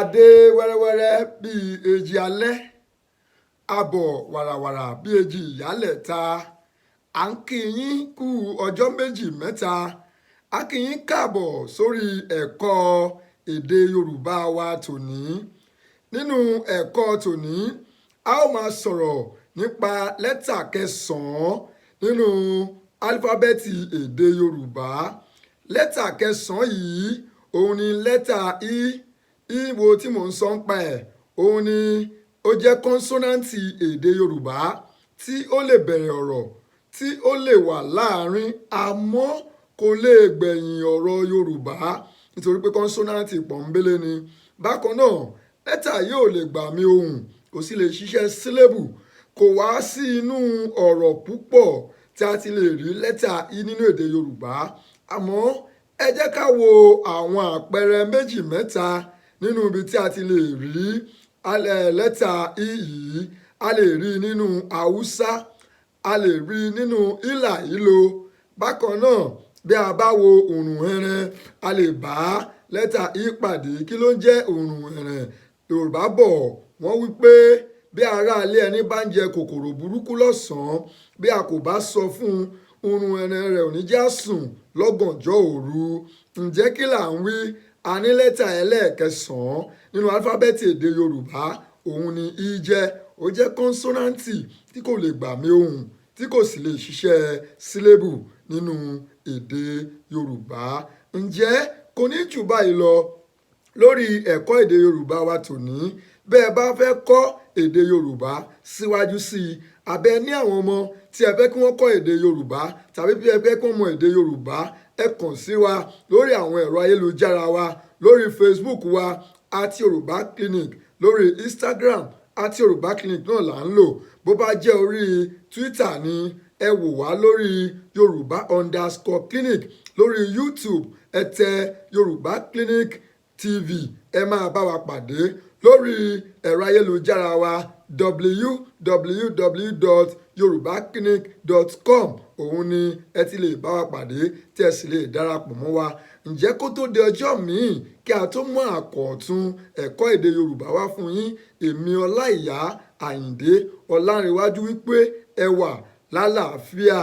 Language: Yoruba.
Adé wẹ́rẹ́wẹ́rẹ́ bíi èjì alẹ́, abọ̀ wàràwàrà bíi èjì ìyálẹ̀ta. À ń kí yín kú ọjọ́ méjì mẹ́ta. A kí yín káàbọ̀ sórí ẹ̀kọ́ èdè Yorùbá wa tòní. Nínú ẹ̀kọ́ tòní, a ó máa sọ̀rọ̀ nípa lẹ́tà kẹsàn-án nínú álífábẹ́ẹ̀tì èdè Yorùbá. Lẹ́tà kẹsàn-án yìí, òun ni lẹ́tà í. Í wo tí mò ń sọ nípa ẹ̀, òun ni ó jẹ́ kọ́nsọ́náǹtì èdè Yorùbá tí ó lè bẹ̀rẹ̀ ọ̀rọ̀, tí ó lè wà láàárín, àmọ́ kò lè gbẹ̀yìn ọ̀rọ̀ Yorùbá, nítorí pé kọ́nsọ́náǹtì pọ̀nbélé ni. Bákan náà, lẹ́tà yìí ò lè gbàmì ohùn, kò sì lè ṣiṣẹ́ sílébù. Kò wá sí inú ọ̀rọ̀ púpọ̀ tí a ti lè rí lẹ́tà í nínú èdè Yorùbá. Àmọ́ ẹ jẹ́ ká wo àwọn àpẹẹrẹ méjì mẹ́ta nínú ibi tí a ti lè rí lẹ́tà í yìí. A lè rí nínú Haúsá, a lè rí nínú ìlà ìlò. Bákan náà, bí a bá wo òrùn ẹ̀rẹ̀, a lè bá lẹ́tà í pàdé. Kí ló ń jẹ́ òrùn ẹ̀rẹ̀? Yorùbá bọ̀, wọ́n wí pé bí ará ilé ẹni bá ń jẹ kòkòrò burúkú lọ́sàn-án, bí a kò bá sọ fún un, òrùn ẹ̀rẹ̀ rẹ̀ ò ní já sùn lọ́gànjọ́ òru. Ǹjẹ́ kí là ń wí? A ní lẹ́tà ẹlẹ́ẹ̀kẹsàn-án nínú álífábẹ́ẹ̀tì èdè Yorùbá, òun ni í jẹ́. Ó jẹ́ kọ́nsọ́náǹtì tí kò lè gbàmì ohùn, tí kò sì lè ṣiṣẹ́ sílébù nínú èdè Yorùbá. Ǹjẹ́ kò ní jù báyìí lọ lórí ẹ̀kọ́ èdè Yorùbá wa tòní. Bẹ́ẹ̀ bá fẹ́ kọ́ èdè Yorùbá síwájú sí i, àbí ẹ ní àwọn ọmọ tí ẹ fẹ́ kí wọ́n kọ́ èdè Yorùbá, tàbí bí ẹ fẹ́ kí wọ́n mọ èdè Yorùbá, ẹ kàn sí wa lórí àwọn ẹ̀rọ ayélujára wa: lórí Facebook wa, @YorùbáClinic, lórí Instagram, @YorùbáClinic náà là ń lò. Bó bá jẹ́ orí Twitter ni, ẹ wò wá lórí Yorùbá_clinic. Lórí YouTube, ẹ tẹ Yorùbá Clinic TV, ẹ máa bá wa pàdé. Lórí ẹ̀rọ ayélujára wa, www.yorubaclinic.com, òun ni ẹ ti lè bá wa pàdé, tí ẹ sì lè darapọ̀ mọ́ wa. Ǹjẹ́ kó tó di ọjọ́ míì kí a tó mú àkọ̀tun ẹ̀kọ́ èdè Yorùbá wá fún yín, èmi Ọláìyá Àyìndé Ọlárẹ̀wájú wípé ẹ wà lálàáfíà.